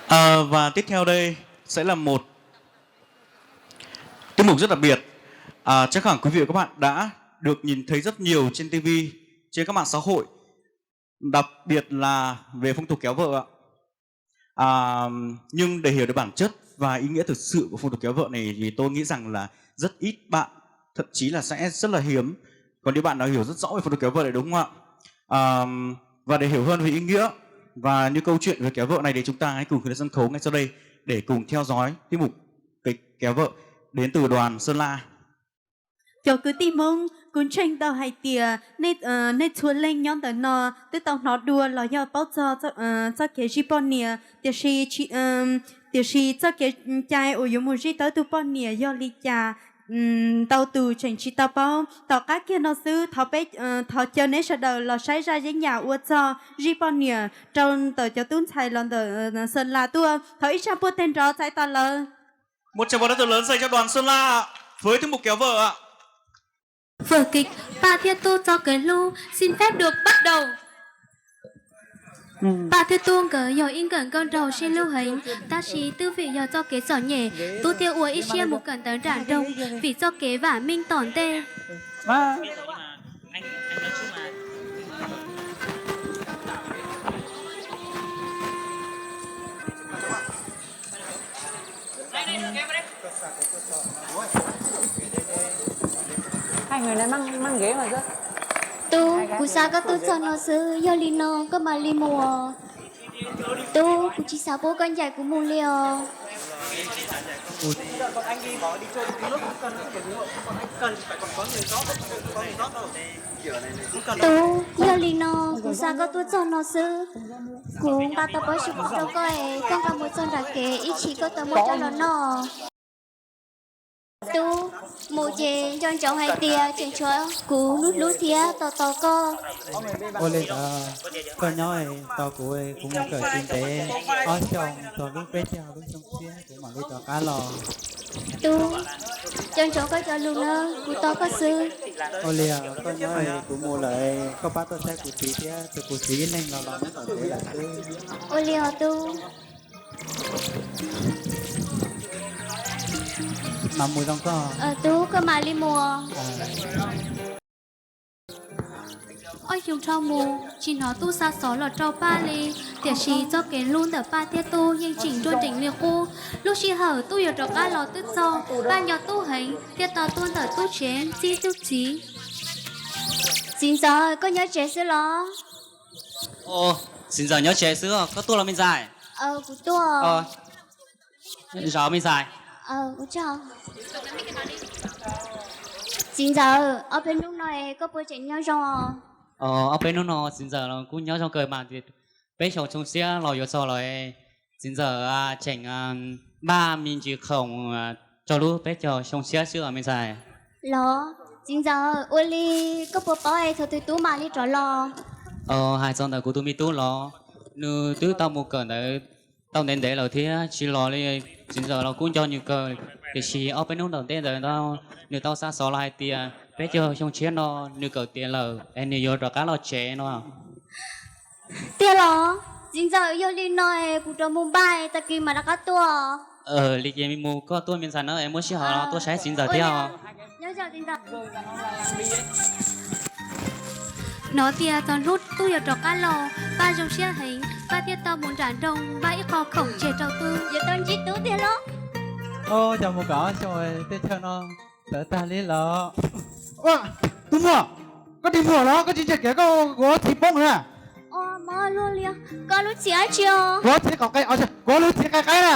Ờ, và tiếp theo đây sẽ là một tiết mục rất đặc biệt. À, chắc hẳn quý vị và các bạn đã được nhìn thấy rất nhiều trên ti vi, trên các mạng xã hội, đặc biệt là về phong tục kéo vợ ạ. À, nhưng để hiểu được bản chất và ý nghĩa thực sự của phong tục kéo vợ này thì tôi nghĩ rằng là rất ít bạn, thậm chí là sẽ rất là hiếm, có những bạn nào hiểu rất rõ về phong tục kéo vợ này, đúng không ạ? À, và để hiểu hơn về ý nghĩa và những câu chuyện về kéo vợ này thì chúng ta hãy cùng khởi lên sân khấu ngay sau đây để cùng theo dõi tiết mục kịch kéo vợ đến từ đoàn Sơn La. Cov kwv tij Hmoob, kuv ntseeg tau hais tias nej txhua leej nyob ntawm no twb tau hnov dua los yog paub txog txoj kev zij poj niam, tiam sis txoj kev cai uas yuav mus zij tau tus poj niam yog li cas ntau tus tseem tsis tau paub. Tom qab kiag no xwb, thov caw neb sawv daws los saib zaj yeeb yam ua txog zij poj niam rau ntawm cov tub ntxhais los ntawm Sơn La tuaj. Thov ib tsaug puag teg nrov txais tos lawv. Một tràng vỗ tay thật lớn dành cho đoàn Sơn La với tiết mục kéo vợ ạ. Vở kịch Paj thiab Tub txoj kev hlub xin phép được bắt đầu. Paj thiab Tub nkawd yog ib nkawm nkauj nraug sib hlub heev, tab sis twb vim yog txoj kev txom nyem, Tub thiaj ua ib siab mus kawm ntawv nram nroog vim txoj kev vam meej tom ntej. Tub, kuv xa koj tuaj txog no xwb, yog li no koj mam li mus. Tub, kuv tsis xav pub koj ncaim kuv mus li os. Tub, yog li no kuv xa koj tuaj txog no xwb, kuv nqa tau pob zeb rau koj es koj nqa mus txog nram kev ib chim koj tau muab coj los noj. Tub, mus ces nco ntsoov hais tias tseem tshuav kuv hlub hlub thiab tos tos koj. Ua li ntawd, koj nyob tos kuv, kuv mus kawm tsis ntev, ob xyoos txog lub peb caug lub xyoo tshiab kuv mam li rov qab los. Tub, nco ntsoov koj cov lus na, kuv tos koj xwb. Ua li, koj nyob kuv mus lawm, koj pab tuaj saib kuv txiv thiab, tos kuv txiv ib leeg los los nyob tom tsev lawm xwb. Ua li os tub. Mam mus zoo koj. Tub, koj mam li mus. Ob xyoos dhau mus tsis hnov Tub xa xov los rau Paj li, tiam sis txoj kev hlub ntawm Paj thiab Tub yeej tseem nruab nrees li qub. Lub sij hawm Tub yuav rov qab los twb txog, Paj nco Tub heev thiaj tau tuaj ntawm Tub tsev txib Tub txiv. Txiv ntxawm, koj nyob tsev xwb los? Txiv ntxawm nyob tsev xwb, koj tuaj los me ntxhais? Kuv tuaj. Zaum me ntxhais. Txiv ntxawm, ob peb hnub no koj puas tseem nyob zoo? Ob peb hnub no txiv ntxawm los kuj nyob zoo kawg mas, peb xyoo xyoo siab los yuav txog los, txiv ntxawm tseem npaj me ntsis khoom rau lub peb caug xyoo siab xwb os me ntxhais. Los, txiv ntxawm, ua li koj puas paub es thaum twg Tub mam li rov los? Hais txog ntawm kuv tus me tub los, nws twb tau mus kawm ntawv tau ntev ntev lawm thiab tsis los li. Txiv ntxawm los kuj nco nws kawg, tiam sis ob peb hnub tom ntej ntawd nws tau xa xov los hais tias peb caug xyoo tshiab no nws kawm tiav lawm es nws yuav rov qab los tsev no. Tiag los? Txiv ntxawm, yog li no es kuv rov mus npaj, tag kis mam rov qab tuaj. Li ces mus koj tuaj me ntxhais na, es muaj sij hawm los tuaj saib txiv ntxawm thiab os. Hnov tias txog hnub Tub yuav rov qab los, Paj zoo siab heev, Paj thiaj tau mus nram nroog npaj ib qho khoom tseg rau Tub. Yuav tau ntsib Tub tiag los? Cov mus kaum ob xyoos tej chaw no tawv tag li los. Tus muam, koj dig muag los koj tsis ntsia kev, koj kuv ob txhiv poob na. Koj lub txhiv dab tsi os? Kuv ob txhiv qaum qe, kuv ob lub txhiv qe qaib na.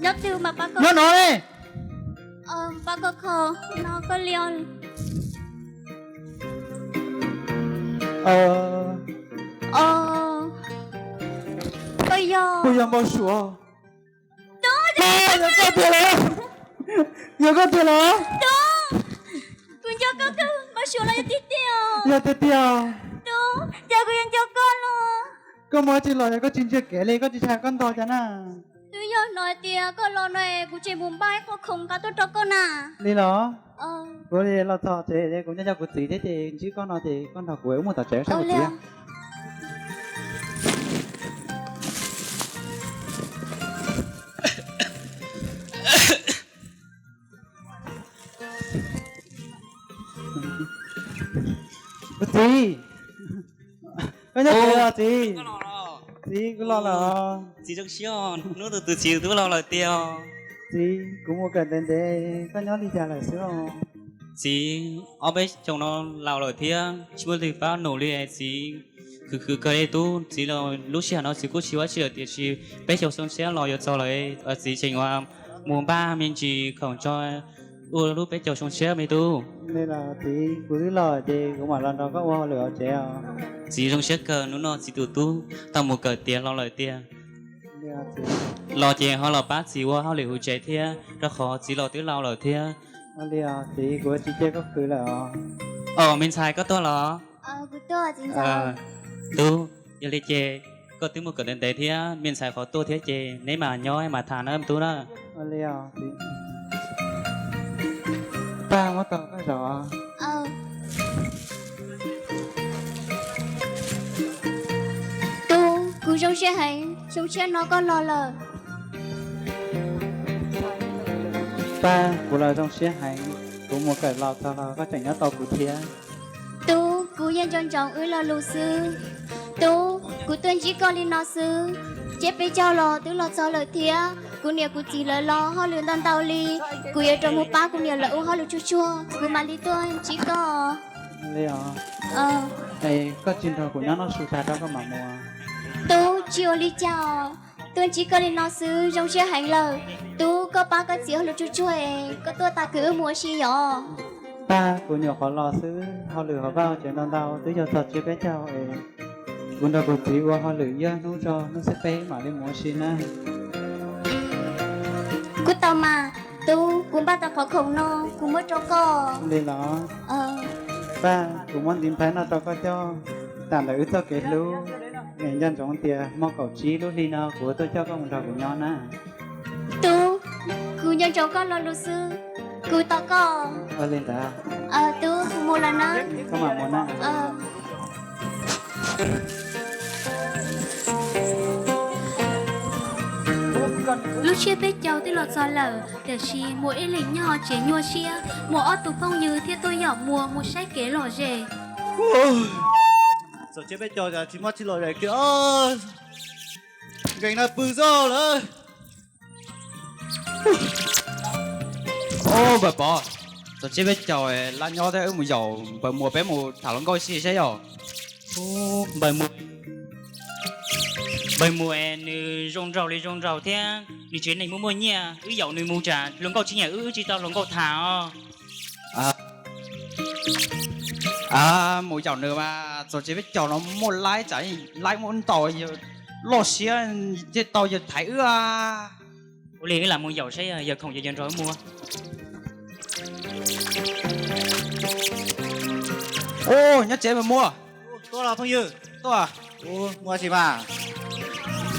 Nyob twg mas pab koj. Nyob no ne. Pab koj kho no koj li. Koj yog, kuv yog Npau Suav. Yog koj tiag los? Yog koj tiag los? Kuv nco koj kawg, Npau Suav los yog tiag tiag. Yog tiag tiag. Cas kuv yuav nco koj los? Koj muaj dab tsi los yog koj tsis ntsia kev li, koj tsis ntshai koj ntog cas na? Twb yog hnov tias koj los no es kuv tseem mus npaj ib qho khoom nqa tuaj rau koj na. Li los? Kuv li los txog tsev, kuv nyob nco kuv txiv thiab ces ntsib koj no ces koj nrog kuv wb mus tom tsev saib kuv txiv. Txiv, koj nyob tsev los txiv? Txiv, kuv los lawm. Txiv zoo siab, hnub tus txiv twb los lawm tiag. Txiv, kuv mus kawm ntev ntev, koj nyob li cas lawm xwb os? Txiv, ob peb xyoos no laus lawm thiab tsis muaj leej twg pab nus li, txiv khwv khwv kawg li tub. Txiv, lub sij hawm no txiv kuj tsis ua dab tsi lawm tiam sis peb caug xyoo tshiab los yuav txog lawm, txiv tseem mus npaj me ntsis khoom tso ua lub peb caug xyoo tshiab me tub. Li los txiv, kuv twb los ces kuv mam los nrog koj ua hauj lwm hauv tsev os. Txiv zoo siab kawg, hnub no txiv tus tub tau mus kawm tiav los lawm tiag. Los ces ho los pab txiv ua hauj lwm hauv tsev thiab, rau qhov txiv los twb laus lawm thiab. Li os txiv, kuv tsis cia koj khwv lawm os. Os, me ntxhais koj tuaj los? Tub, yog li ces koj twb mus kawm ntev ntev thiab, me ntxhais qhov tuaj thiab ces neb mam nyob mam tham na tub na. Li os txiv. Pab muab tau koj zaum. Tub, kuv zoo siab heev, zoo siab hnov koj los lawm. Pab, kuv los zoo siab heev, kuv mus kawm los txog los koj tseem nyob tau kuv thiab. Tub, kuv yeej nco ntsoov wb lo lus xwb. Tub, kuv tuaj ntsib koj li no xwb, tsiab peb caug los twb los txog lawm thiab. Kuv niam kuv txiv lawv los hauj lwm ntau ntau li, kuv yuav rau mus pab kuv niam lawv ua hauj lwm tsuag tsuag, kuv mam li tuaj ntsib koj. Li os. Es koj tsis nrog kuv nyob noj su tag rau koj mam mus? Tub, tsis ua li cas os, tuaj ntsib koj li no xwb zoo siab heev lawm. Tub, koj pab koj txiv hauj lwm tsuag tsuag es koj tuaj tag kis wb mus ua si yom. Pab, kuv nyuam qhuav los xwb, hauj lwm hauv vaj hauv tsev ntau ntau twb yog txog tsiab peb caug es kuv nrog kuv txiv ua hauj lwm ib hnub tso, hnub xiab peb mam li mus ua si na. Kuj tau mas, tub, kuv npaj tau qhov khoom no kuv muab rau koj. Li los? Pab, kuv muab ntiv nplhaib no rau koj coj, tam ntawm wb txoj kev hlub, es nco ntsoov tias hmo kaum tsib lub hli no kuv tuaj coj koj mus nrog kuv nyob na. Tub, kuv nco ntsoov koj lo lus xwb, kuv tos koj. Ua li ntawd. Tub, kuv mus lawm na. Koj mam mus na. Lub tsiab peb caug twb los txog lawm, tiam sis Muas ib leeg nyob tsev nyuaj siab, Muas ob tug phooj ywg thiaj tuaj yaum Muas mus saib kev lom zem. Txog tsiab peb caug tsis muaj tsi lom zem kiag, nkees na pw zog lawm. Npawg Pov, txog tsiab peb caug laj nyob thiab, wb mus yaum npawg Muas peb mus tham hluas nkauj ib si saib yom. Npawg Muas, npawg Muas nws zoo nraug li zoo nraug thiab nws tsev neeg muaj muaj nyiaj, wb yaum nws mus tsam hluas nkauj tsis nyiam wb, wb tsis tau hluas nkauj tham os. Mus yaum nws mas txog tsiab peb caug no muaj laib tsam laib muaj ntau, loj siab thiaj tau yawg thaiv wb. Ua li wb lam mus yaum saib yawg khoom yawg nrog wb mus. Nyob tsev mas Muas. Tuaj los phooj ywg. Tuaj. Mus ua si mas.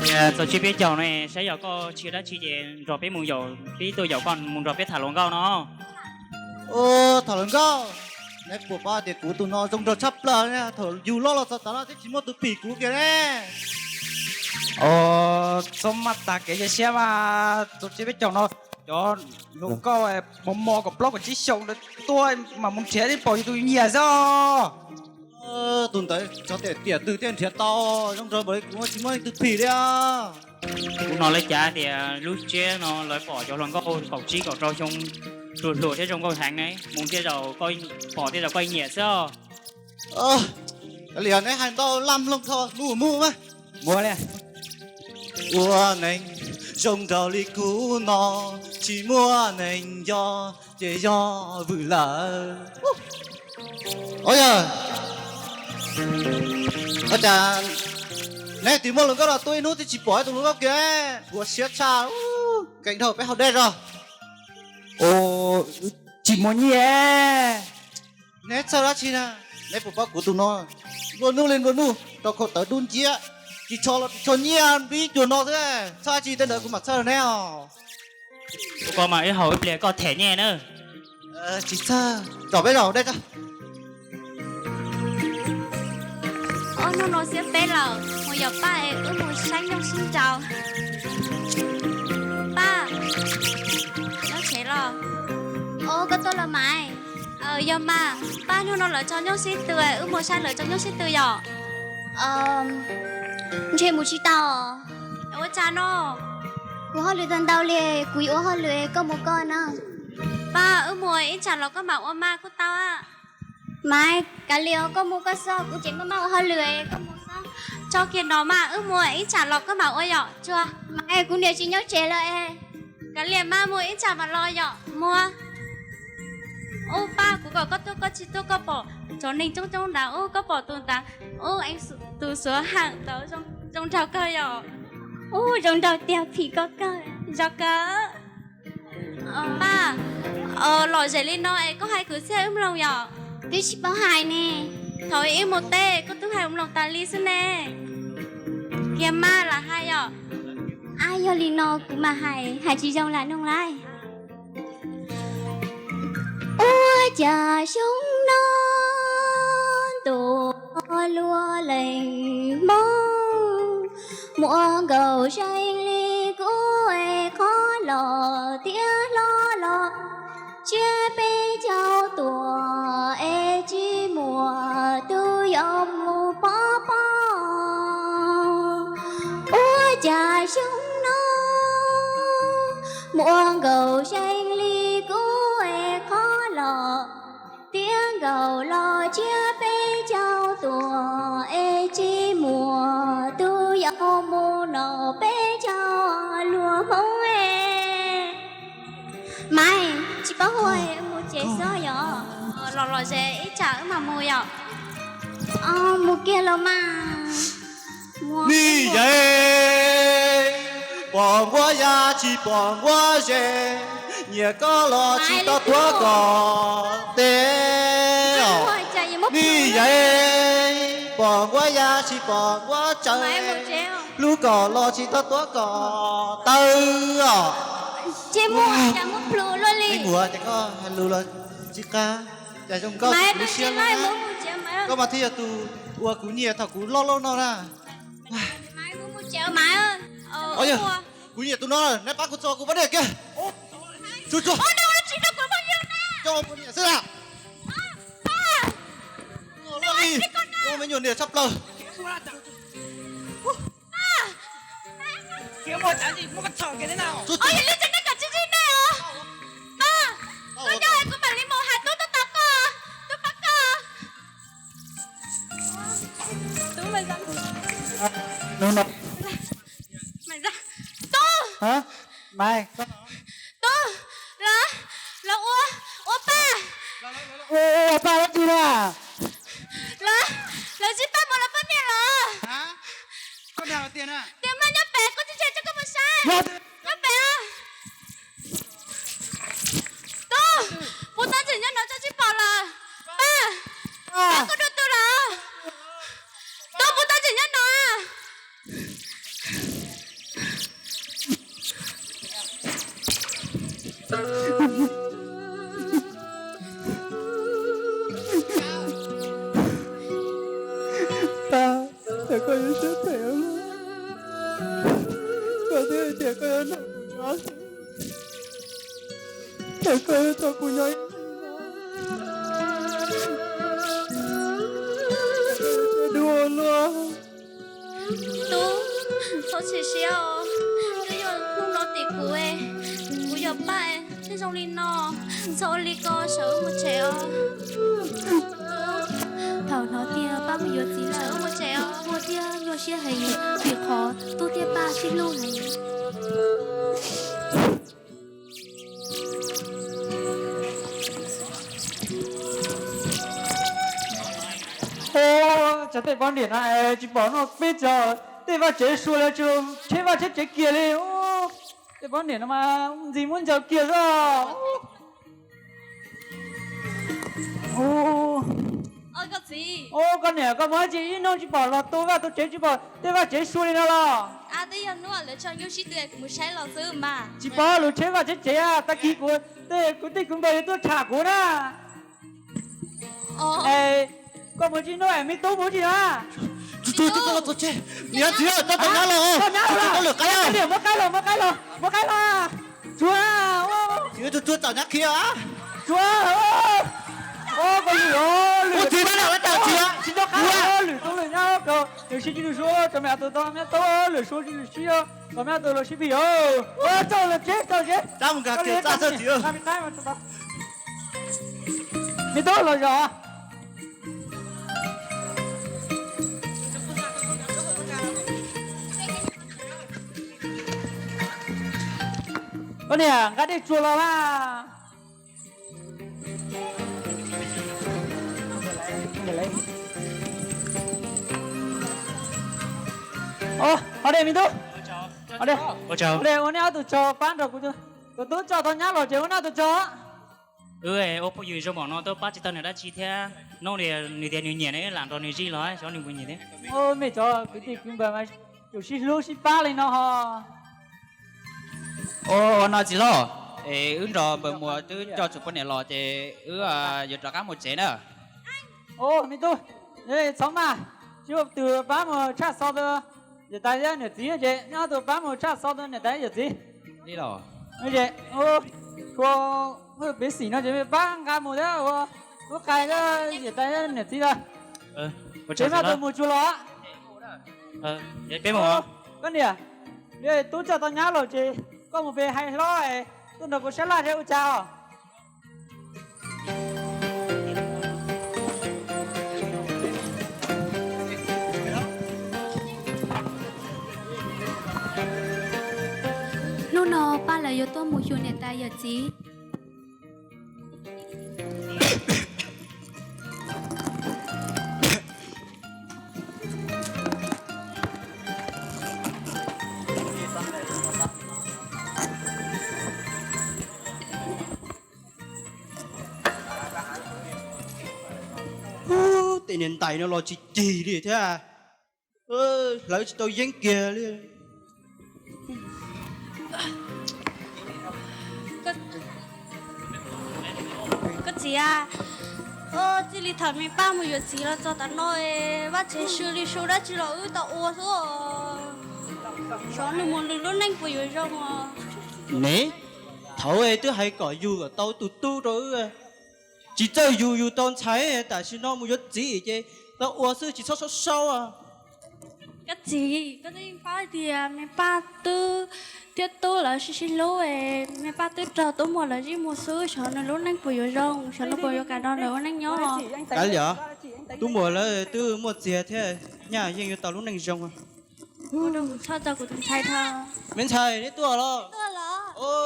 Txog tsiab peb caug no saib yog koj tsis ua dab tsi ces nrog peb mus yaum, peb tuaj yaum koj mus nrog peb tham hluas nkauj no. Tham hluas nkauj? Neb puas paub tias kuv tus no zoo nraug tshaj plaws, thaum yug loj los txog tav no twb tsis muaj tus phim kuv kiag ne. Txhob maj tas kev cia siab mas, txog tsiab peb caug no cov hluas nkauj mos mos kaum plaub kaum tsib xyoos tuaj mas mus nrhiav tib paus yus tus nyiam xwb. Tus ntawd cov tiam twg thiaj nrhiav tau, zoo nraug npaum li kuv tsis muaj leej twg phim li. Kuv hnov lawv cav tias lub tsiab no lawv pom cov hluas nkauj kaum tsib kaum rau xyoo ruam hluas thiab zoo nkauj heev ne, mus thiaj zaum, pom thiaj zaum koj nyiam xwb. Li neb hais ntau laj mloog tho, mus mus mas. Mus li. Ua neeg zoo nraug li kuv no, tsis muaj neeg nco, ces yog vwm lawm. Ua yog, ua cas neb twb muaj hluas nkauj los tuaj ib hnub twb tsis pom tus hluas nkauj kiag, ua siab tshaj, keej dhau peb haus dej zog. Tsis muaj nyiaj. Neb txhawj dab tsi na? Neb puas paub kuv tus no nplua nuj li nplua nuj, rau khau tawv dub nciab, ris tsho los ris tsho nyiaj npib cuag no xwb, txhawj dab tsi, tej ntawd kuv mam txhawj neb os. Ua ko mas wb haus ib pliag koj them nyiaj na. Tsis txhawj, zaum peb zaum dej tso. Ob hnub no xiab peb lawm, mus yaum Paj es wb mus saib nyooj sib nraus. Paj, nyob tsev los? Os, koj tuaj los mas. Yog mas, Paj, hnub no lawv tso nyoob sib tw, wb mus saib lawv tso nyoob sib tw yom. Ntshe mus tsis tau. Ua cas no? Kuv hauj lwm tau ntau li, kuv yuav ua hauj lwm, koj mus koj na. Paj, wb mus ib tsam los koj mam ua mas kuj tau. Maiv, kav liam, koj mus koj xwb, kuv tseem maj maj ua hauj lwm, koj mus xwb. Tso kiag no mas, wb mus ib tsam los koj mam ua yom, tsuag. Maiv, kuv niam tsis nyob tsev lawm es. Kav liam mas, mus ib tsam mam los yom, mus. Ub Paj, kuv kom koj tuaj koj tsis tuaj, koj pom cov neeg coob coob ntawd, ub koj pom tus ntawd, ub tus xuav heem ntawd zoo nraug kawg yom. Ub zoo nraug tiag, phim koj kawg. Zoo kawg. Paj, lom zem li no es koj hais kwv txhiaj wb mloog yom? Twb tsis paub hais ne. Thaum ib mus teb koj twb hais mloog tas li xwb ne. Kiag mas lam hais yom. Ab, yog li no kuv mam hais, hais tsis zoo lam noog lauj. Ua cas xyoo no ntuj luaj leej hmoov, muaj nkaus zeeg li kuv es qhov los tias hlob los tsiab peb caug tuaj es tsis muaj tus yuav mus pov pob. Ua cas xyoo no muaj nkaus zeeg li kuv es qhov los tias nkaus los tsiab peb caug tuaj es tsis muaj tus yuav mus noj peb caug luag hmoov. Maiv, tsis paub hu, mus tsev xwb yom. Los los ze ib tsam wb mam mus yom. Mus kiag los mas. Nij yawg, pom nquab ya tsis pom nquab ze, nyiam koj los tsis tau tuav kom tes os. Nij yawg, pom nquab ya tsis pom nquab tsaws, hlub kom los tsis tau tuav kom taw os. Ua, koj mas thiaj yog tus uas kuv nyiam thaum kuv loj loj no na. Kuv nyiam tus no, neb pab kuv tso kuv poj niam kiag. Tsuag tsuag, coj poj niam xwb na. Ua me nyuam niam tshaj plaws. Tub, lawv, lawv ua, ua paj. Ua paj dab tsi na? Lawv, lawv zib paj mus lawv poj niam los. Tias mas nyob pem, koj tsis ntsia, koj mus saib. Nyob pem. Tub, puv toj ntxwm nyob no tso tsis pom lawm. Paj, paj, koj dua tus lawm. Tub, puv toj ntxwm nyob no. Paj, cas koj yuav siab phem, koj twb hais tias koj yuav nrog kuv nyob, cas koj yuav tso kuv nyob ib leeg no. Dua luaj. Tub, txhob txhim siab os, twb yog hnub no tim kuv, kuv yog Paj thiaj zoo li no, txhob ua li ko, sawv wb mus tsev os. Thaum hnov tias Paj mus yuav txiv lawm, mus tsev os, Tub thiaj nyuaj siab heev, vim qhov Tub thiab Paj sib hlub heev. Ua, cas tej poj niam no es tsis pom noj peb caug, tej vaj tsev sua li tsis tsheb vaj tsheb tsev kiag li. Tej poj niam no mas ntxim muab ncaws kiag xwb. Ua, koj niam, koj mus dab tsi ib hnub tsis pom los tu vaj tu tsev, tsis pom tej vaj tsev sua li no los? Tsis pom lub tsheb vaj tsheb tsev, tag kis kuv tej kwv npawg yuav tuaj tham kuv na. Es koj mus tsis hnub es me tub mus tsis na? Niam txiv, tau nyab los, tau nyab los, muab qaib los, muab qaib los, muab qaib los. Tsuag, tsuag txom nyab khiav. Tsuag, Ua txiv tab lawm ua cas txiv? Tsis nco qab lwm tus lwm nyab ko, lwm sib tsis lwm suab rau me a tus tau me tau lwm suab tsis lwm sib, kom me a tus los sib plig os. Ua tsaug los tsev tsaug tsev. Rab mus nkag kiag txaj txog txiv. Me tub los zos. Koj niam, nqa dej tsuag los mas. Ho de me tub, ho de, ua nej ob tug tso pab nrog kuv, tus tub tso tau nyab los ces ua nej ob tug tso. Wb ua phooj ywg zoo npaum no twb pab tsis tau nws dab tsi thiab. Hnub no nws tias nws nyiam ne, lam nrog nws zij los xyov nws puas nyiam thiab. Mej cov kwv tij kwv npawg mas yuav sib hlub sib pab li no ho. Ua no txiv hlob, es wb nrog npawg Muas twb coj txhua poj niam los ces wb yuav rov qab mus tsev na. Me tub, txhob maj, tsis ua tus pab mus tshaj xov rau yawm tais thiab niam txiv ces nej ob tug pab mus tshaj xov rau niam tais yawm txiv. Li los, es ua piv xim no ces pab nqa mus thiab ua lub qai thiab yawm tais thiab niam txiv lawm. Ces mej ob tug mus tsuag los. Koj niam, tub coj tau nyab los ces koj mus pem hais hlob es tuaj nrog kuv sab laj seb ua cas os. Hnub no pab lawv yuav tuaj mus xyuas niam tais yawm txiv. Tej niam ntais no los tsis cig li thiab, hlawv tsis tau yeeb kiag li. Koj txiv, txij li thaum me pab mus yuav txiv los txog tav no, vaj tsev su li su dab tsi los wb tau ua xwb. Xyov nws mus nws lub neej puas yuav zoo os. Ne, thaum twb hais kom yug kom tau tus tub rau wb, tsis txawj yug yug tau ntxhais, tam sim no mus yuav txiv ces tau ua xwb tsis txhob saub saub. Koj txiv, koj twb yeej paub tias me pab twb thiab tub lawv sib sib hlub, me pab twb raug tub muam lawv zij mus xwb, xyov nws lub neej puas yuav zoo, xyov nws puas yuav kam nrog lawv ua neej nyob. Kav liam, tub muam lawv twb muaj txiag thiab, nyaj yeej yuav tau lub neej zoo. Me ntxhais, neb tuaj los?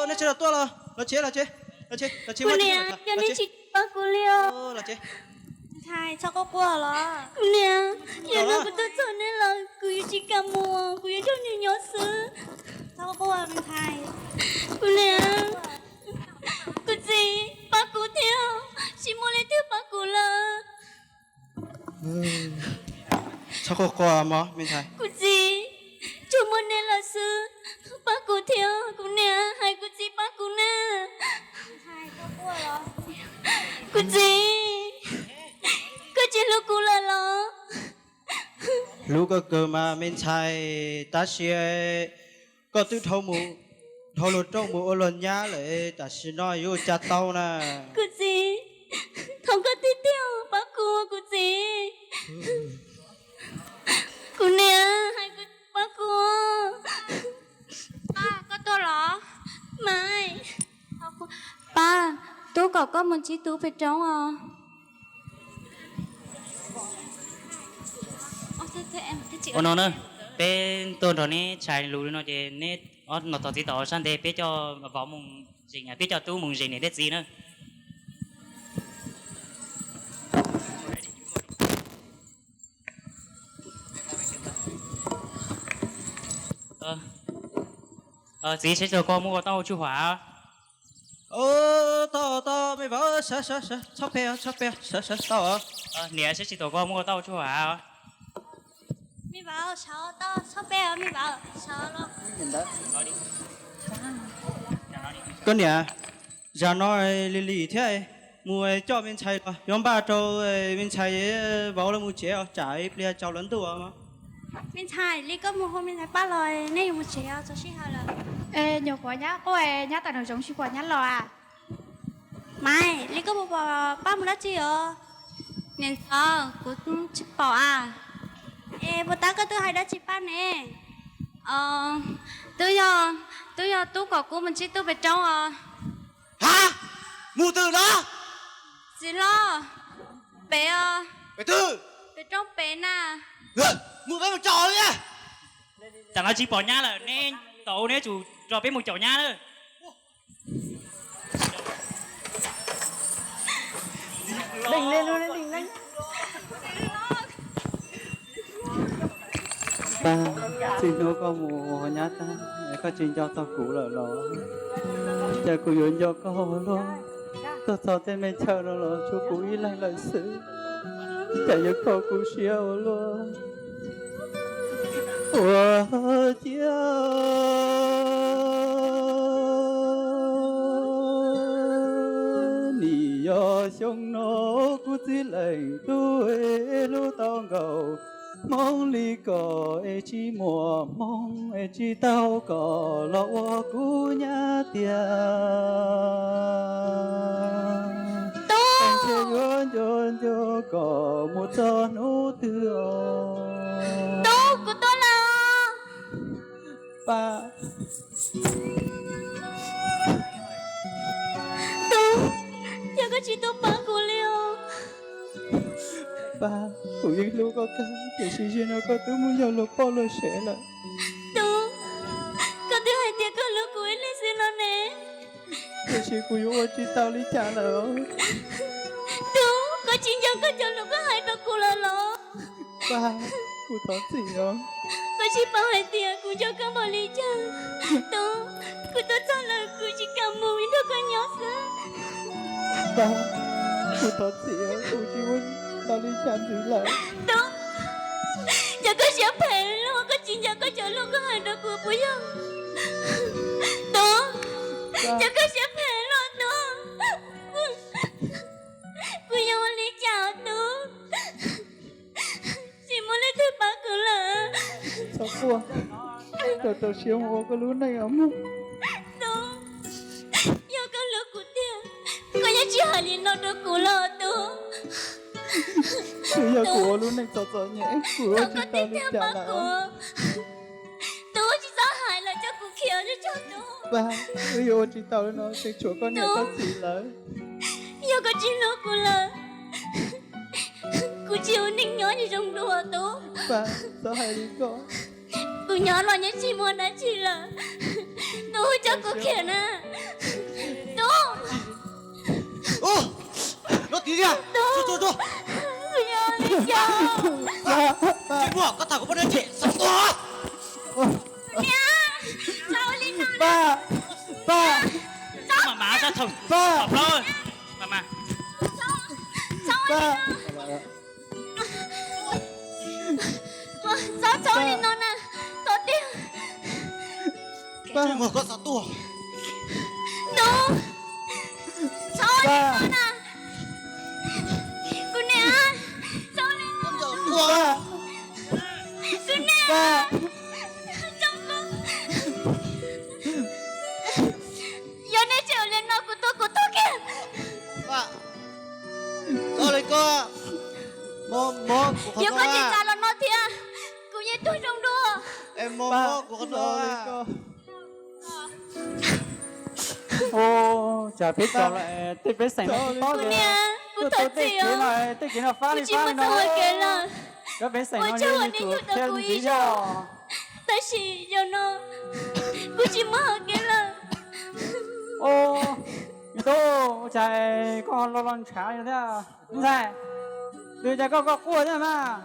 Neb tsev los tuaj los? Los tsev, los tsev. Kuv niam, yog neb tsis pab kuv li os. Ntxhais, txhob quaj quaj los. Kuv niam, yog no kuv tuaj txog neb los kuv yuav tsis kam mus, kuv yuav nrog nws nyob xwb. Kuv niam, kuv txiv, pab kuv thiab, tsis muaj leej twg pab kuv lawm. Txhob quaj quaj mog me ntxhais. Kuv txiv, tsuas muaj neb lawm xwb, pab kuv thiab, kuv niam, hais kuv txiv pab kuv na. Kuv txiv, koj tsis hlub kuv lawm los? Hlub koj kawg mas me ntxhais, tab sis koj twb dhau luag rooj mus ua luag nyab lawm, tam sim no yuav ua cas tau na. Kuv txiv, thov koj tiag tiag pab kuv, kuv txiv. Kuv niam, hais kuv pab kuv. Pab, koj tuaj los? Mas, pab, tub kom koj mus ntsib tub pem roob os. Ua no na, peb tuaj nrog neb tshais lus li no ces neb no tos txiv tom sab ntev, peb coj vauv mus zes, peb coj tub mus zes niam thiab txiv na. Txiv, sab tsis taug koj muab koj taub hau tsuj huam. Tau tau me vauv, sawv sawv sawv, txhob pe txhob pe, sawv sawv tau. Niam, sab tsis taug koj muab koj taub hau tsuj huam. Me vauv, sawv tau, txhob pe me vauv, sawv los. Koj niam, zam no lig lig thiab, mus coj me ntxhais los yuav npaj rau me ntxhais vauv lawv mus tsev os, tsam ib pliag tsaus lawv ntuj. Me ntxhais, li koj mus hu me ntxhais pab los, nej yuav mus tsev os, txog sij hawm lawm. Nyuam qhuav nyab quaj, nyab tawm nraum zoov tsis pom nyab los as. Maiv, li koj puas pom Paj mus dab tsi os? Niam ntxawm, kuv tsis pom a. Es puas tab koj twb hais dab tsi Paj ne? Twb yog, twb yog tub kom kuv mus ntsib tub pem roob os. Ha, mus twg no? Txiv hlob, pem os, pem twg? Pem roob pem na. Mus peb mus caum li. Tam no tsis pom nyab lawm, neb tau neb tsum nrog peb mus caum nyab lawm. Paj, txij hnub koj mus ua nyab tag, koj tsis nco txog kuv lawm los? Cas kuv yuav nco koj ua luaj, tuaj txog tej me chaw no los tshuav kuv ib leeg lawm xwb. Cas yuav kho kuv siab ua luaj. Ua ciav nim yog xyoo no kuv txiv leej tub es hlub tau nkaus, hmoob li kom es tsis muaj hmoob es tsis tau kom los ua kuv nyab tiag. Ntshe yuav nco nco kom mus txog hnub twg os. Tub, kuv tuaj lawm. Paj. Tub, yog koj tsis tuaj pab kuv li os. Paj, kuv yeej hlub koj kawg, tiam sis zaum no koj twb mus yog luag poj luag sev lawm. Tub, koj twb hais tias koj hlub kuv ib leeg xwb no ne. Tiam sis kuv yuav ua tsis tau li cas lawm. Tub, koj tsis nco koj cov lus koj hais rau kuv lawm los? Paj, kuv thov txim os. Koj tsis paub hais tias kuv nco koj npaum li cas. Tub, kuv tuaj txog lawm kuv tsis kam mus, nrog koj nyob xwb. Paj, kuv thov txim, kuv tsis ua tau li cas ntxiv lawm. Tub, yog koj siab phem los koj tsis nco koj cov lus koj hais rau kuv puas yog? Tub, yog koj siab phem los Tub, kuv yuav ua li cas Tub? Tsis muaj leej twg pab kuv lawm. Txhob quaj, rau rau siab mus ua koj lub neej os mog. Tub, yog koj hlub kuv tiag, koj yeej tsis hais li no rau kuv los Tub. Tsuas yog kuv ua lub neej txom txom nyem, kuv ua tsis tau li cas lawm. Tub, tsis txhob hais lawm, coj kuv khiav tso Tub. Paj, wb yuav ua tsis tau li no, tseem tshuav koj niam koj txiv lawm. Yog koj tsis hlub kuv lawm, kuv tsis ua neej nyob tsis zoo dua Tub. Paj, txhob hais li ko. Kuv nyob los yeej tsis muaj dab tsi lawm. Tub, coj kuv khiav na. Tub. Ua, no tiag tiag. Tub, kuv yuav ua li cas? Tsis muaj, koj tham kuv poj niam them xav tuag. Niam, txhob ua li no. Paj, Paj. Mam mas sab thoom, Paj. Mam mas. Txhob ua li no. Txhob, txhob ua li no na, thov tiag. Paj, muag koj xav tuag. Tub, txhob ua li no na. Kuv niam, txhob ua li no. Kuv niam, txhob ua. Yog nej tseem ua li no kuv tuag kuv tuag kiag. Txhob li ko. Yog koj tsis txav los no thiab, kuv yeej tuag zoo dua. Ua cas peb tso lawm tej pej xeem no tsis paub tias tuaj tau tej kev no, tej kev no fab li fab li no. Cov pej xeem no yog tus qhia ntxiv thiab. Tab sis yog no kuv tsis muaj hau kev lawm. Tub, ua cas koj lo lo ntshav thiab ntxhais? Twb cas koj koj quaj thiab mas.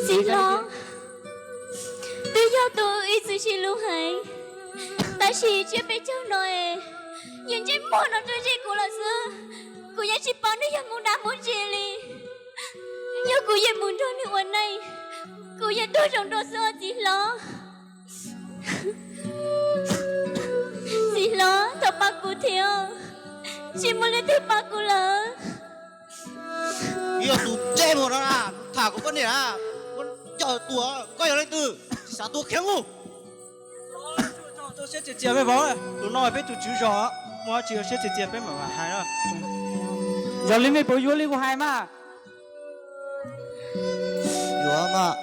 Txiv hlob, twb yog tus ib txwm sib hlub heev, tab sis tsiab peb caug no es yus ntsej muag no rau zej kuv lawm xwb. Kuv yeej tsis paub nws yog mus dab mus ntsis li. Yog kuv yeej mus nrog nws ua neej, kuv yeej tuag zoo dua xwb os txiv hlob. Txiv hlob, thov pab kuv thiab, tsis muaj leej twg pab kuv lawm. Yog tus ntsej muag no na tham kuv poj niam na, coj tuag, koj yog leej twg, xav tuag khiav mus. Siab txias txias me vauv, tus no peb tus tswv zos. Muaj tsis ua siab txias txias peb mam hais. Yog li mej puas yuav li kuv hais mas? Yuav mas.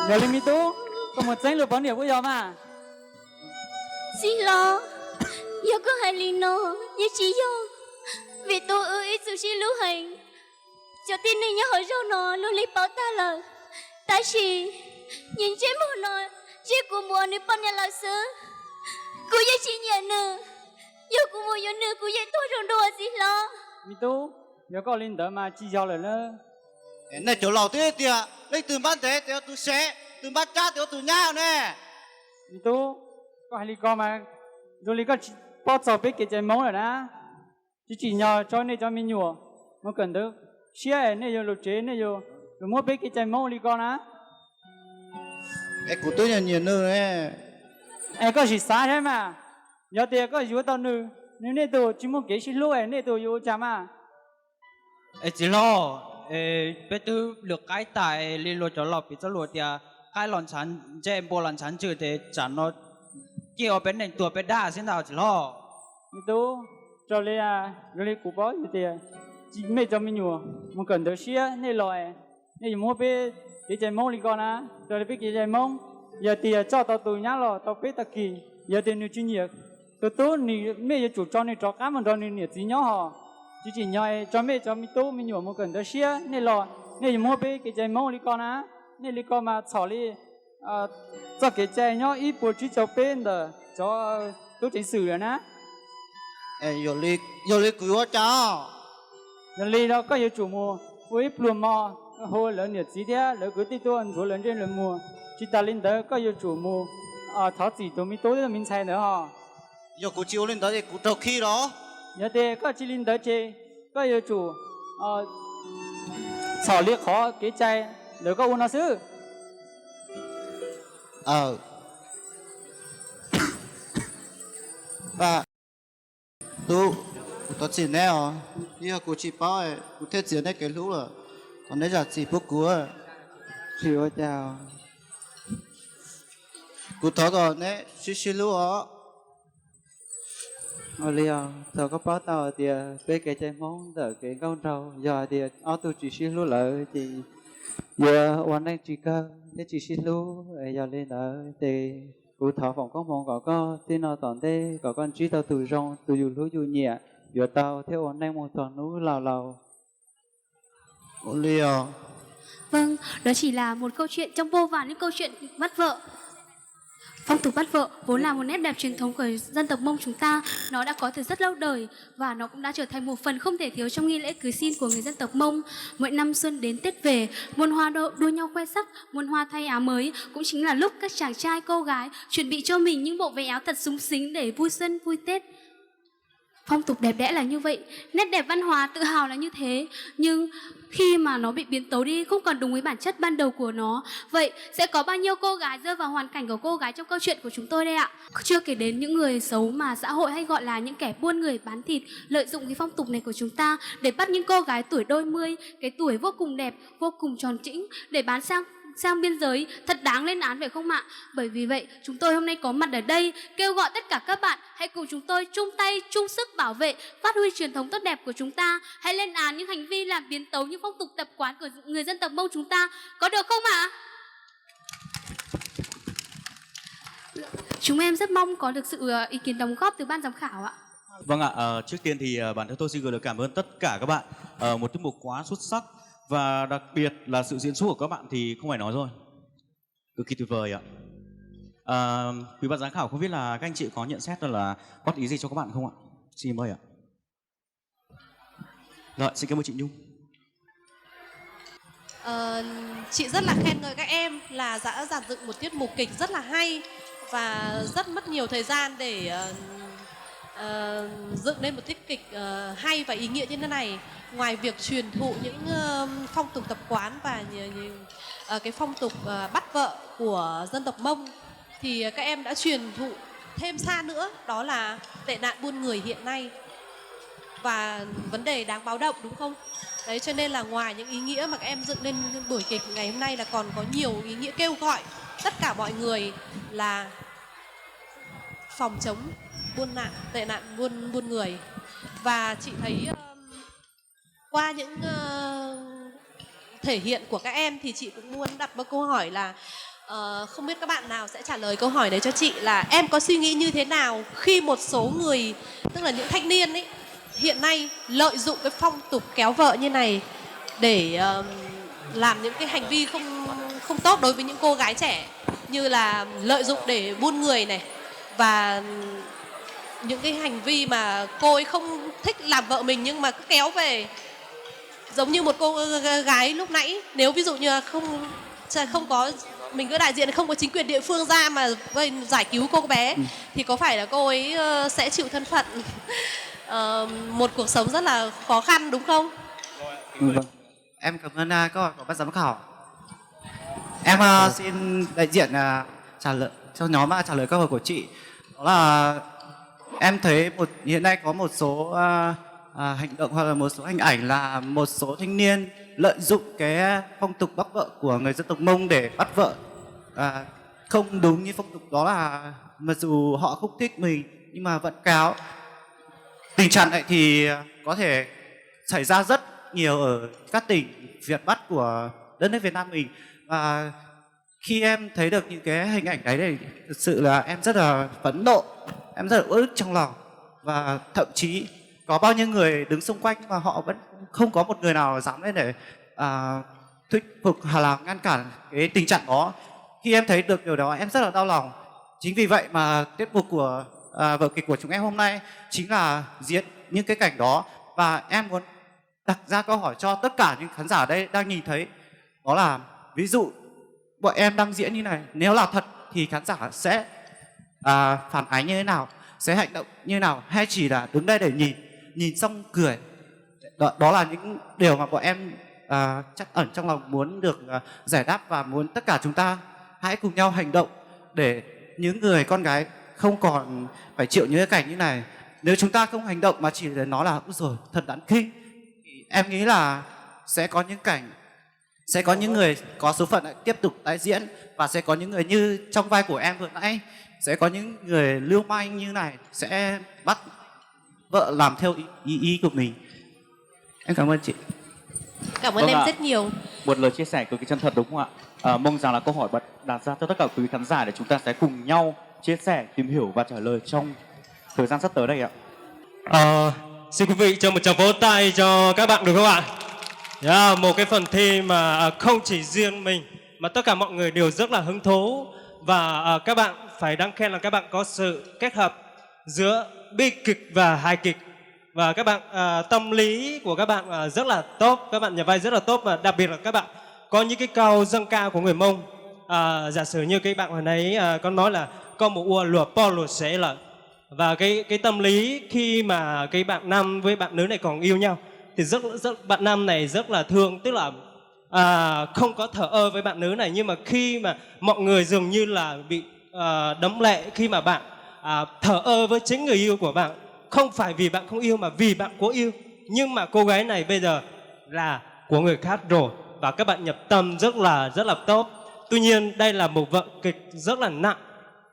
Yog li me tub, koj mus txeeb luag poj niam puas yog mas? Txiv hlob, yog koj hais li no yeej tsis yog, vim tus wb ib txwm sib hlub heev. Cov tib neeg nyob hauv zos no luag li paub tag lawm, tab sis nyias ntsej muag no, ntsej kuv mus ua nws poj niam lawm xwb. Kuv yeej tsis nyiam nws, yog kuv mus yuav nws kuv yeej tuag zoo dua txiv hlob. Me tub, yog koj li ntawd mas tsis yog lawm na. Nej cov laus twb tias leej twg npab ntev tias ua tus sev, tus npab tsab tias ua tus nyab ne. Me tub, koj hais li ko mas zoo li koj tsis paub txog peb kev cai Hmoob lawm na. Tsis tsim nyog tso nej cov me nyuam mus kawm ntawv siab es nej yuav lus tsev, nej yuav muab peb kev cai Hmoob ua li ko na. Es kuv twb nyiam nyiam nws. Es koj sim xav saib mas, yog tias koj yuav tau nws, nws nej tus tsis muaj kev sib hlub es nej tus yuav ua cas mas? Es txiv hlob, peb twb lwm qaib tas li luag cov laus piv txoj lus tias qaib los ntshav ntsej, npua los ntshav ntswg, ces tsam no ciaj ua peb neeg tuag peb dag xwb ntag txiv hlob. Me tub, raws li, raws li kuv paub hais tias mej cov me nyuam mus kawm ntawv siab, nej los nej yuav muab peb kev cai Hmoob li ko na. Raws li peb kev cai Hmoob, yog tias coj tau tus nyab los tau peb tag kis, yog tias nws tsis nyiam tus tub, mej yuav tsum tso nws rov qab mus nrog nws niam txiv nyob hos. Tsis tsim nyog tso mej cov me tub me nyuam mus kawm ntawv siab, nej los nej yuav muab peb kev cai Hmoob li ko na. Nej li ko mas txhom li txoj kev cai nyob ib puas tsib caug peb ntawm cov tub ceev xwm lawm na. Yog li kuv yuav ua cas? Yog li no koj yuav tsum mus ua ib pluag mov, hu lawv niam txiv thiab lawv kwv tij tuaj ntxuav lawv ntsej lawv muag. Tsis tas li ntawd koj yuav tsum mus thov txim tus me tub thiab tus me ntxhais ntawd hos. Yog kuv tsis ua li ntawd ces kuv raug khi los? Yog tias koj tsis li ntawd ces koj yuav tsum txhom li qhov kev cai ntawm koj ua no xwb. Tub, kuv thov txim neb os, yog kuv tsis paub kuv thiaj txiav neb kev hlub lawm, thov neb zam txim pub kuv. Tsis ua cas. Kuv thov kom neb sib sib hlub os. Ua li os, thaum koj paub tau hais tias peb kev cai Hmoob ntawm kev nkauj nraug yog hais tias ob tug tsis sib hlub lawm ces yuav ua neej tsis kawg thiab tsis sib hlub. Yog li ntawd ces kuv thov foom koob hmoov kom koj txij no tom ntej kom koj ntsib tau tus zoo, tus yus hlub yus nyiam, yuav tau thiab ua neej mus txog hnub laus laus. Ua li os. Vâng, đó chỉ là một câu chuyện trong vô vàn những câu chuyện bắt vợ. Phong tục bắt vợ vốn là một nét đẹp truyền thống của dân tộc Mông chúng ta. Nó đã có từ rất lâu đời và nó cũng đã trở thành một phần không thể thiếu trong nghi lễ cưới xin của người dân tộc Mông. Mỗi năm xuân đến Tết về, muôn hoa đua, đua nhau khoe sắc, muôn hoa thay áo mới, cũng chính là lúc các chàng trai cô gái chuẩn bị cho mình những bộ váy áo thật súng xính để vui xuân vui Tết. Phong tục đẹp đẽ là như vậy, nét đẹp văn hóa tự hào là như thế, nhưng khi mà nó bị biến tấu đi không còn đúng với bản chất ban đầu của nó, vậy sẽ có bao nhiêu cô gái rơi vào hoàn cảnh của cô gái trong câu chuyện của chúng tôi đây ạ? Chưa kể đến những người xấu mà xã hội hay gọi là những kẻ buôn người bán thịt lợi dụng cái phong tục này của chúng ta để bắt những cô gái tuổi đôi mươi, cái tuổi vô cùng đẹp, vô cùng tròn chỉnh để bán sang sang biên giới thật đáng lên án phải không ạ? Bởi vì vậy, chúng tôi hôm nay có mặt ở đây kêu gọi tất cả các bạn hãy cùng chúng tôi chung tay chung sức bảo vệ, phát huy truyền thống tốt đẹp của chúng ta, hãy lên án những hành vi làm biến tấu những phong tục tập quán của người dân tộc Mông chúng ta, có được không ạ? Chúng em rất mong có được sự ờ, ý kiến đóng góp từ ban giám khảo ạ. Vâng ạ, ờ, trước tiên thì ờ, bản thân tôi xin gửi lời cảm ơn tất cả các bạn. Ờ, một tiết mục quá xuất sắc và đặc biệt là sự diễn xuất của các bạn thì không phải nói rồi. Cực kỳ tuyệt vời ạ. Ờ, quý ban giám khảo không biết là các anh chị có nhận xét là góp ý gì cho các bạn không ạ? Xin mời ạ. Rồi, xin cảm ơn chị Nhung. Ờ, chị rất là khen ngợi các em là đã dàn dựng một tiết mục kịch rất là hay và rất mất nhiều thời gian để ờ, ờ, dựng nên một tiết kịch ờ, hay và ý nghĩa như thế này. Ngoài việc truyền thụ những ờ, phong tục tập quán và ờ, cái phong tục ờ, bắt vợ của dân tộc Mông thì các em đã truyền thụ thêm xa nữa đó là tệ nạn buôn người hiện nay và vấn đề đáng báo động đúng không? Đấy, cho nên là ngoài những ý nghĩa mà các em dựng nên buổi kịch ngày hôm nay là còn có nhiều ý nghĩa kêu gọi tất cả mọi người là phòng chống buôn nạn, tệ nạn buôn buôn người. Và chị thấy ờ, qua những ờ, thể hiện của các em thì chị cũng muốn đặt một câu hỏi là ờ, không biết các bạn nào sẽ trả lời câu hỏi này cho chị, là em có suy nghĩ như thế nào khi một số người, tức là những thanh niên ấy, hiện nay lợi dụng cái phong tục kéo vợ như này để ờ, làm những cái hành vi không không tốt đối với những cô gái trẻ, như là lợi dụng để buôn người này, và những cái hành vi mà cô ấy không thích làm vợ mình nhưng mà cứ kéo về, giống như một cô gái lúc nãy, nếu ví dụ như là không không có, mình cứ đại diện không có chính quyền địa phương ra mà giải cứu cô bé, thì có phải là cô ấy ờ, sẽ chịu thân phận ờ, một cuộc sống rất là khó khăn, đúng không? Vâng. Em cảm ơn à, câu hỏi của ban giám khảo. Em à, xin đại diện à, trả lời cho nhóm à, trả lời câu hỏi của chị. Đó là em thấy một hiện nay có một số à, à, hành động hoặc là một số hình ảnh là một số thanh niên lợi dụng cái phong tục bắt vợ của người dân tộc Mông để bắt vợ à, không đúng như phong tục, đó là mặc dù họ không thích mình nhưng mà vẫn cáo. Tình trạng này thì có thể xảy ra rất nhiều ở các tỉnh Việt Bắc của đất nước Việt Nam mình. Và khi em thấy được những cái hình ảnh đấy thì thực sự là em rất là phẫn nộ, em rất là uất ức trong lòng. Và thậm chí có bao nhiêu người đứng xung quanh mà họ vẫn không có một người nào dám lên để à, thuyết phục hay là ngăn cản cái tình trạng đó. Khi em thấy được điều đó em rất là đau lòng. Chính vì vậy mà tiết mục của à, vở kịch của chúng em hôm nay chính là diễn những cái cảnh đó, và em muốn đặt ra câu hỏi cho tất cả những khán giả đây đang nhìn thấy, đó là ví dụ bọn em đang diễn như này, nếu là thật thì khán giả sẽ à, phản ánh như thế nào, sẽ hành động như thế nào, hay chỉ là đứng đây để nhìn, nhìn xong cười. Đó, đó là những điều mà bọn em à, chắc ẩn trong lòng muốn được à, giải đáp và muốn tất cả chúng ta hãy cùng nhau hành động để những người con gái không còn phải chịu những cái cảnh như này. Nếu chúng ta không hành động mà chỉ để nói là úi rồi thật đáng khinh, thì em nghĩ là sẽ có những cảnh sẽ có những người có số phận lại tiếp tục tái diễn, và sẽ có những người như trong vai của em vừa nãy, sẽ có những người lưu manh như này sẽ bắt vợ làm theo ý, ý, ý của mình. Em cảm ơn chị. Cảm ơn em rất nhiều. Một lời chia sẻ cực kỳ chân thật đúng không ạ? À, mong rằng là câu hỏi đặt ra cho tất cả quý vị khán giả để chúng ta sẽ cùng nhau chia sẻ, tìm hiểu và trả lời trong thời gian sắp tới đây ạ. Ờ, xin quý vị cho một tràng vỗ tay cho các bạn được không ạ? Yeah, một cái phần thi mà à, không chỉ riêng mình mà tất cả mọi người đều rất là hứng thú, và à, các bạn phải đáng khen là các bạn có sự kết hợp giữa bi kịch và hài kịch, và các bạn à, tâm lý của các bạn à, rất là tốt, các bạn nhà vai rất là tốt, và đặc biệt là các bạn có những cái câu dâng cao của người Mông. À, giả sử như cái bạn hồi nãy à, có nói là có một ua luộc po luộc sẻ lợn, và cái cái tâm lý khi mà cái bạn nam với bạn nữ này còn yêu nhau thì rất rất bạn nam này rất là thương, tức là à, không có thờ ơ với bạn nữ này, nhưng mà khi mà mọi người dường như là bị à, đấm lệ khi mà bạn à, thờ ơ với chính người yêu của bạn, không phải vì bạn không yêu mà vì bạn quá yêu, nhưng mà cô gái này bây giờ là của người khác rồi, và các bạn nhập tâm rất là rất là tốt. Tuy nhiên đây là một vở kịch rất là nặng,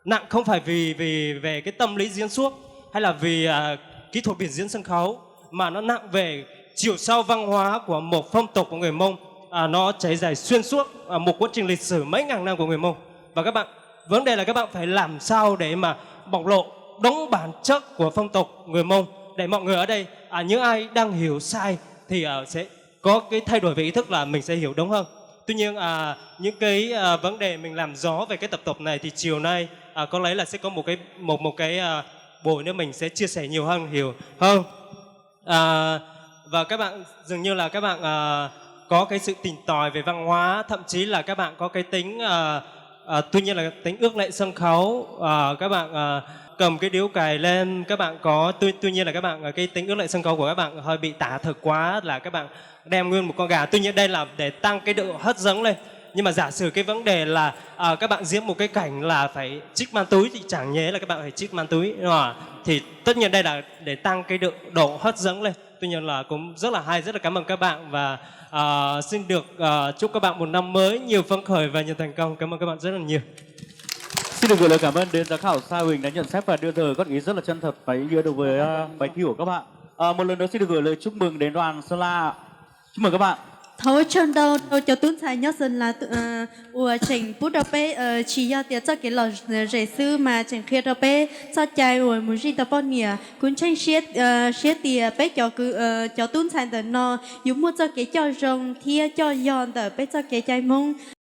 nặng không phải vì vì về cái tâm lý diễn xuất hay là vì à, kỹ thuật biểu diễn sân khấu, mà nó nặng về chiều sâu văn hóa của một phong tục của người Mông. À, nó trải dài xuyên suốt à, một quá trình lịch sử mấy ngàn năm của người Mông. Và các bạn, vấn đề là các bạn phải làm sao để mà bộc lộ đúng bản chất của phong tục người Mông, để mọi người ở đây à, những ai đang hiểu sai thì à, sẽ có cái thay đổi về ý thức là mình sẽ hiểu đúng hơn. Tuy nhiên à, những cái à, vấn đề mình làm rõ về cái tập tục này thì chiều nay à, có lẽ là sẽ có một cái một một cái à, buổi nữa mình sẽ chia sẻ nhiều hơn, hiểu hơn. À, và các bạn dường như là các bạn à, có cái sự tìm tòi về văn hóa, thậm chí là các bạn có cái tính à, à, tuy nhiên là tính ước lệ sân khấu, à, các bạn à, cầm cái điếu cày lên, các bạn có tuy, tuy nhiên là các bạn à, cái tính ước lệ sân khấu của các bạn hơi bị tả thực quá, là các bạn đem nguyên một con gà, tuy nhiên đây là để tăng cái độ hấp dẫn lên. Nhưng mà giả sử cái vấn đề là à, các bạn diễn một cái cảnh là phải chích ma túy thì chẳng nhẽ là các bạn phải chích ma túy đúng không? Thì tất nhiên đây là để tăng cái độ, độ hấp dẫn lên. Tuy nhiên là cũng rất là hay, rất là cảm ơn các bạn và à, xin được à, chúc các bạn một năm mới nhiều phấn khởi và nhiều thành công. Cảm ơn các bạn rất là nhiều. Xin được gửi lời cảm ơn đến giám khảo Sa Huỳnh đã nhận xét và đưa ra góp ý rất là chân thật và ý nghĩa đối với, ờ, bài thi của các bạn. Ờ, một lần nữa xin được gửi lời chúc mừng đến đoàn Sơn La. Chúc mừng các bạn. Thov ua tsaug ntau rau cov tub ntxhais nyob Xeem Las uas tseem pub rau peb, tsis yog tias txoj kev lom zem xwb mas tseem qhia rau peb txoj cai uas mus zij tau poj niam. Kuv ntseeg siab tias peb cov, cov tub ntxhais ntawm no yuav muaj txoj kev coj zoo thiab coj yog ntawm peb txoj kev cai Hmoob.